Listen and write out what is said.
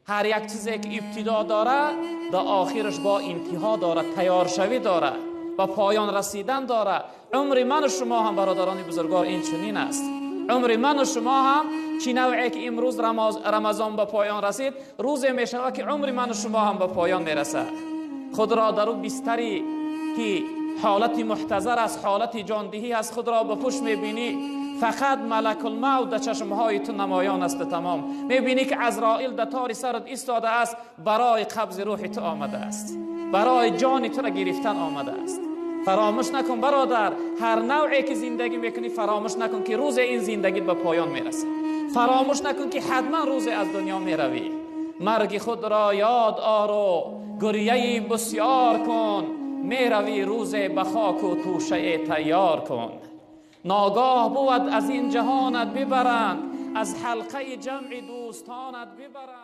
Ҳар як чизе ки ибтидо дорад, дар охираш бо интиҳо дорад, тайёршавӣ дорад, ба поён расидан дорад. Умри ман ва шумо ҳам, бародарони бузургвор, ин чунин аст. Умри ман ва шумо ҳам чӣ навъе ки имрӯз Рамазон ба поён расид, рӯзе мешавад ки умри ман ва шумо ҳам ба поён мерасад. Худро дар он бистаре ки ҳолати муҳтазар аст, ҳолати ҷондиҳӣ аст, худро ба пушт мебинӣ, фақат малакулмавт дар чашмҳои ту намоён аст. Тамом мебинӣ ки Азроил дар тори сарат истодааст, барои қабзи рӯҳи ту омадааст, барои ҷони туро гирифтан омадааст. Фаромӯш накун, бародар, ҳар навъе ки зиндагӣ мекунӣ, фаромӯш накун ки рӯзе ин зиндагӣ ба поён мерасад. Фаромӯш накун ки ҳатман рӯзе аз дунё меравӣ. Марги худро ёд ор ва гиряи бисёр кун, меравӣ рӯзе ба хок ва тӯша тайёр кун. Ногоҳ буд аз ин ҷаҳонат бибаранд, аз ҳалқаи ҷамъи дӯстонат бибаранд.